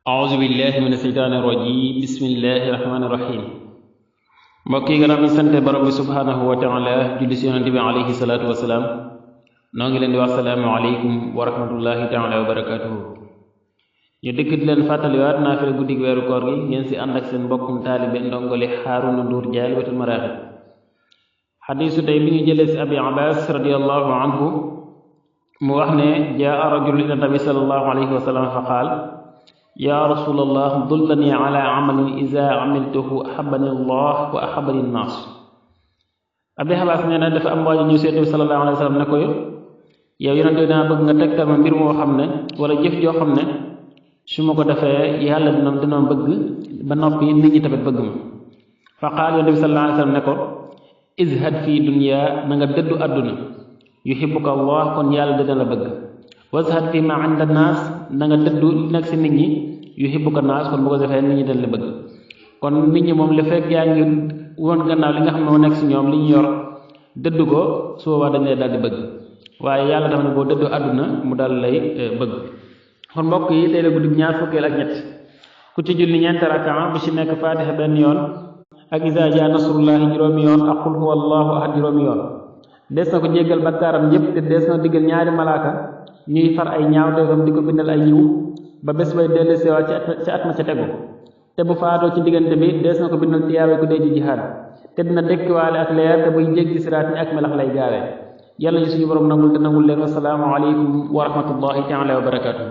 أعوذ بالله من الشيطان الرجيم بسم الله الرحمن الرحيم mbokk yi gannaaw bi sante borom bi subhanahu wa taala julli si yonente bi alayhi salaatu wasalaam noo ngi leen di wax salaamu aleykum wa rahmatullahi taala wa barakatuhu ñu dikk di leen fàttaliwaat naafila guddig weeru koor gi ngeen si ànd ak seen mbokkum taalibe ndongole Haaruna Nduur Jaay wetul maraaxib xadiisu tey bi ñu jëlee si abi abbas radiallahu anhu mu wax ne jaa rajul ila nabi sallallahu alayhi wa sallam fa qaal yaa rasulallah dullani ala amalin iza amiltuhu ahabani allah wa ahabani nnaas abi abbas nee na dafa am waajo ñu seetu sallallahu alayhi wa sallam ne ko yow yonente dana bëgg nga tegtal ma mbir moo xam ne wala jëf joo xam ne su ma ko defee yàlla dina bëgg ba noppi nit ñi tamit bëgg ma fa qaal yonente bi sallallahu alayhi wa sallam ne ko izhad fi dunya na nga dëddu àdduna yuhibbuka allah kon yàlla dina la bëgg wazhad fi ma inda naas na nga dëddu li nekk si nit ñi yuhibbuka naas kon bu ko defee nit ñi dañ la bëgg kon nit ñi moom li fekk yaa ngi woon gannaaw li nga xam ne moo nekk si ñoom li ñu yor dëddu ko su boobaa dañ lay daal di bëgg waaye yàlla dafa ne boo dëddu àdduna mu daal lay bëgg kon mbokk yi tey la guddi ñaar fukkeel ak ñett ku ci julli ñeenti rakaa bu ci nekk faatiha benn yoon ak izaa jaa nasrullahi juróomi yoon ak qul huwa allahu ahad juróomi yoon des na ko jéggal bakkaaram yépp te des na diggal ñaari malaaka ñuy far ay ñaawteefam di ko bindal ay yiw ba bés bay dellu siwaat ca at ma ca tegu te bu faatoo ci diggante bi des na ko bindal tiyaabe ku dee ci jihaad te dina dekkiwaale ak leer te buy jéggi siraat ni ak melax lay gaawee yàlla ñu suñu borom nangul te nangul leen wasalaamu aleykum wa rahmatullahi taala wa barakatuhu